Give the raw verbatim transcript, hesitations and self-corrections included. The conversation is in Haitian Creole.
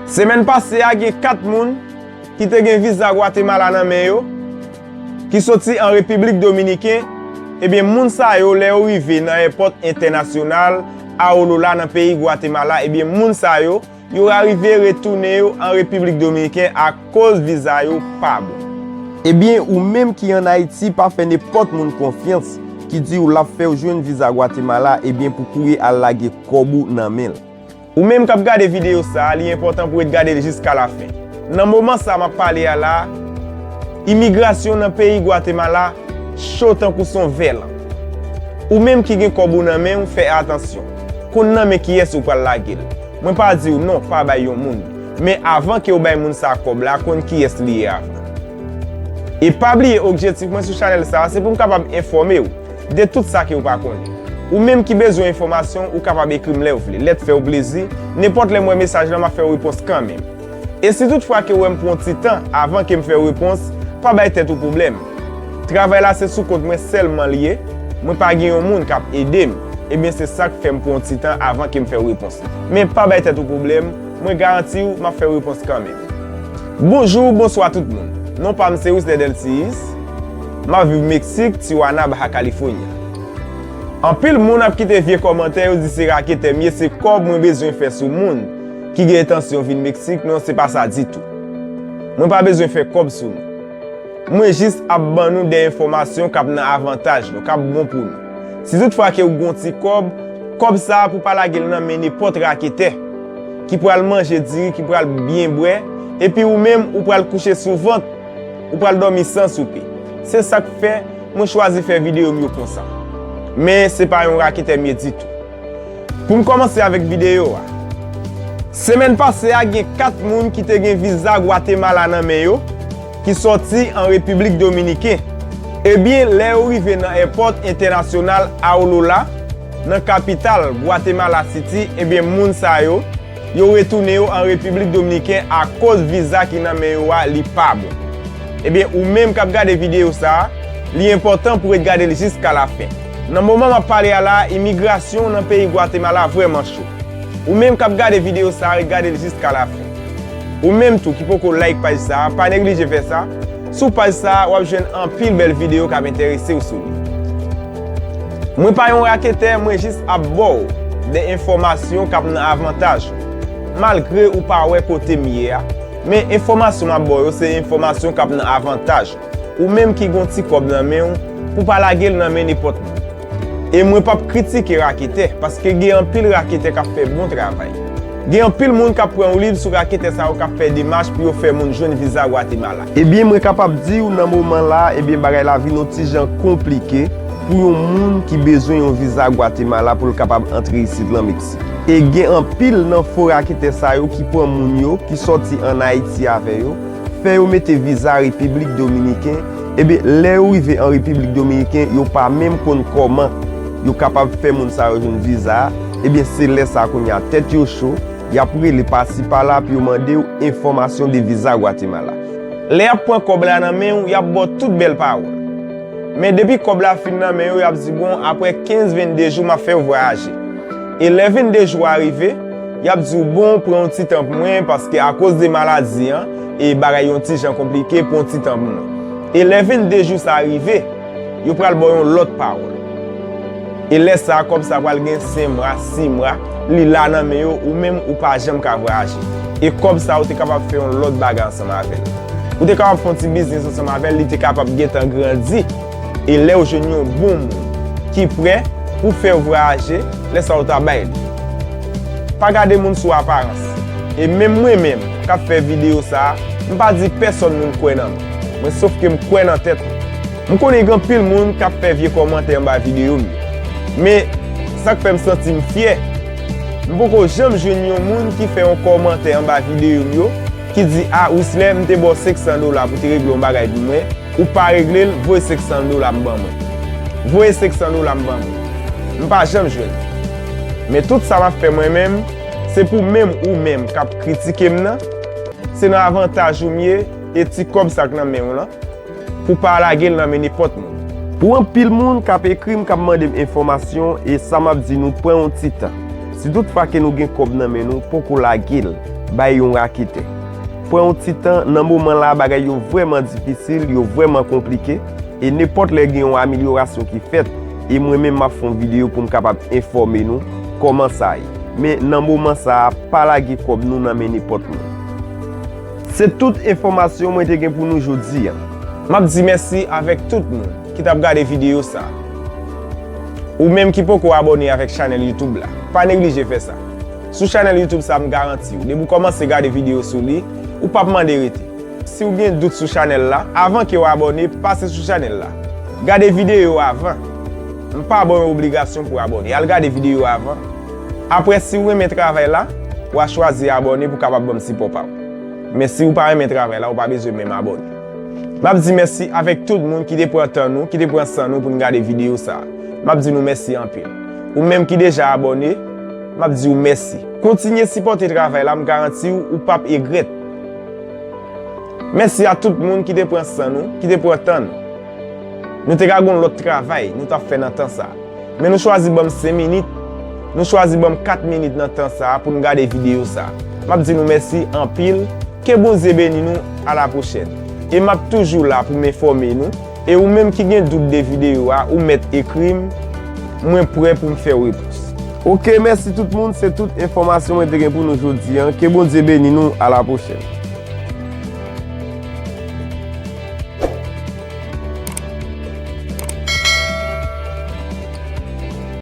Semèn pase a, gen kat moun ki te gen viza Gwatemala nan men yo, ki soti an Repiblik Dominiken. Ebyen, moun sa yo, lè yo rive nan èpòt entènasyonal Aolola nan peyi Gwatemala, ebyen, moun sa yo, yo arive retounen yo an Repiblik Dominiken akoz viza yo pa bon. Ebyen, ou menm ki ann Ayiti, pa fè nenpòt moun konfyans ki di w l ap fè w jwenn viza Gwatemala, ebyen, pou kouri al lage kòb ou nan men l. Ou menm k ap gade videyo sa a, li enpòtan pou w ret gade l jiska lafen. Nan moman sa a m ap pale a la a, imigrasyon nan peyi Gwatemala cho tankou s on vèlan. Ou menm ki gen kòb ou nan men w, fè atansyon. Konn nan men kiyès ou pral lage l. Mwen pa di w non, pa bay yon moun. Men avan ke w bay moun sa a kòb la, konn kiyès li ye avan. E pa bliye, objektif mwen sou chanèl sa a, se pou m kapab enfòme w de tout sa ke w pa konnen. Ou menm ki bezwen enfòmasyon, ou kapab ekri m lè w vle. Lè t fè w plezi, nenpòt lè m wè mesaj la, m ap fè w repons kanmenm. E si toutfwa ke w wè m pran yon ti tan avan ke m fè w repons, pa bay tèt ou pwoblèm. Travay la se sou kont mwen sèlman l ye, mwen pa gen yon moun k ap ede m, ebyen se sa k fè m pran yon ti tan avan ke m fè w repons. Men pa bay tèt ou pwoblèm, mwen garanti w m ap fè w repons kanmenm. Bonjou, bonswa tout moun. Non pa m se Wisner Delcius. M ap viv Meksik, Tijuana, Baja California. Anpil moun ap kite vye kòmantè, yo di se raketè m ye, se kòb mwen bezwen fè sou moun ki gen entansyon vin Meksik. Non, se pa sa ditou. Mwen pa bezwen fè kòb sou nou. Mwen jis ap ban nou de enfòmasyon k ap nan avantaj nou, k ap bon pou nou. Si toutfwa ke w gen yon ti kòb, kòb sa a pou pa lage l nan men nenpòt raketè ki pral manje diri, ki pral byen bwè, epi ou menm ou pral kouche sou vant, ou pral dòmi san soupe. Se sa k fè mwen chwazi fè videyo m yo konsa. Men se pa yon raketè m ye ditou. Pou m kòmanse avèk videyo a. Semèn pase a, gen kat moun ki te gen viza Gwatemala nan men yo, ki sòti an Repiblik Dominiken. Ebyen, lè yo rive nan èpòt entènasyonal Aolola, nan kapital Guatemala City, ebyen, moun sa yo, yo retounen yo an Repiblik Dominiken akoz viza ki nan men yo a, li pa bon. Ebyen, ou menm k ap gade videyo sa a, li enpòtan pou w ret gade l jiska lafen. Nan moman m ap pale a la a, imigrasyon nan peyi Gwatemala vrèman cho. Ou menm k ap gade videyo sa a, ret gade l jiska lafen. Ou menm tou ki poko like paj sa a, pa neglije fè sa. Sou paj sa a, w ap jwenn anpil bèl videyo k ap enterese w sou li. Mwen pa yon raketè, mwen jis ap ba w de enfòmasyon k ap nan avantaj ou. Malgre ou pa wè kote m ye a, men enfòmasyon m ap ba w yo se enfòmasyon k ap nan avantaj ou. Ou menm ki gen yon ti kòb nan men w, pou w pa lage l nan men nenpòt moun. E mwen p ap kritike raketè, paske gen anpil raketè k ap fè bon travay. Gen anpil moun k ap pran woulib sou raketè sa yo k ap fè demach pou yo fè moun jwenn viza Gwatemala. Ebyen, mwen kapab di w nan moman la a, ebyen, bagay la vin yon ti jan konplike pou yon moun ki bezwen yon viza Gwatemala pou l kapab antre isit lan Meksik. E gen anpil nan fo raketè sa yo ki pran moun yo, ki sòti ann Ayiti avè yo, fè yo mete viza Repiblik Dominiken, ebyen, lè yo rive an Repiblik Dominiken, yo pa menm konn kòman yo kapab fè moun sa yo jwenn viza a, ebyen, se lè sa a kounye a tèt yo cho, y ap rele pasi pala pou yo mande w enfòmasyon de viza Gwatemala. Lè y ap pran kòb la nan men w, y ap ba w tout bèl pawòl. Men depi kòb la fin nan men yo, y ap di, bon, apre kenz, vennde jou, m ap fè w vwayaje. E lè vennde jou a rive, y ap di w, bon, pran yon ti tan pou mwen, paske akoz de maladi an, e bagay yon ti jan konplike, pran yon ti tan pou mwen. E lè vennde jou sa a rive, yo pral ba w yon lòt pawòl. E lè sa a, kòb sa a pral gen senk mwa, sis mwa, li la nan men yo, ou menm ou pa janm ka vwayaje. E kòb sa a, ou te kapab fè yon lòt bagay ansanm avè l. Ou te kapab fè yon ti biznis ansanm avè l, li te kapab gentan grandi. E lè w jwenn yon bon moun ki prè pou fè w vwayaje, lè sa a ou ta bay li. Pa gade moun sou aparans. E menm mwen menm k ap fè videyo sa a, m pa di pèsòn moun kwè nan mwen. Mwen sof ke m kwè nan tèt mwen. M konnen gen anpil moun k ap fè vye kòmantè anba videyo m yo. Men, sa k fè m santi m fyè, m poko janm jwenn yon moun ki fè yon kòmantè anba videyo m yo ki di, a, Wisner, m te ba w senk san dola pou te regle yon bagay pou mwen, ou pa regle l, voye senk san dola m ban mwen. Voye senk san dola m ban mwen. M pa janm jwenn. Men tout sa m ap fè mwen menm, se pou menm ou menm k ap kritike m nan, se nan avantaj ou m ye, e ti kòb sa k nan men w lan, pou pa lage l nan men nenpòt moun. Pou anpil moun k ap ekri m, k ap mande m enfòmasyon, e sa m ap di nou, pran yon ti tan. Si toutfwa ke nou gen kòb nan men nou, poko lage l. bay yon raketè. Pran yon ti tan, nan moman la bagay yo vrèman difisil, yo vrèman konplike, e nenpòt lè gen yon amelyorasyon ki fèt, e mwen menm m ap fè yon videyo pou m kapab enfòme nou kòman sa ye. Men nan moman sa a, pa lage kòb nou nan men nenpòt moun. Se tout enfòmasyon mwen te gen pou nou jodi a. M ap di mèsi avèk tout moun ki t ap gade videyo sa a. Ou menm ki poko abòne avèk chanèl YouTube la, pa neglije fè sa. Sou chanèl YouTube sa, m garanti w, depi w kòmanse gade videyo sou li, ou p ap mande rete. Si w gen dout sou chanèl la, avan ke w abòne, pase sou chanèl la. Gade videyo avan. M pa ba w yon obligasyon pou w abòne. Al gade videyo avan. Apre, si w renmen travay la, w a chwazi abòne pou w kapab ban m sipò pa w. Men si w pa renmen travay la, ou pa bezwen menm abòne. M ap di mèsi avèk tout moun ki te pran tan nou, ki te pran san nou pou n gade videyo sa a. M ap di nou mèsi anpil. Ou menm ki deja abòne, m ap di w mèsi. Kontinye sipòte travay la, m garanti w, ou p ap egrèt. Mèsi a tout moun ki te pran san nou, ki te pran tan nou. Nou te ka gen yon lòt travay nou t ap fè nan tan sa a. Men nou chwazi ban m senk minit, nou chwazi ban m kat minit nan tan sa a pou n gade videyo sa a. M ap di nou mèsi anpil, ke Bondye beni nou, a la pwochèn. E m ap toujou la pou m enfòme nou, e ou menm ki gen dout de videyo a, ou mèt ekri m, mwen prè pou m fè w repons. Oke, mèsi tout moun, se tout enfòmasyon mwen te gen pou nou jodi a. Ke Bondye beni nou, a la pwochèn.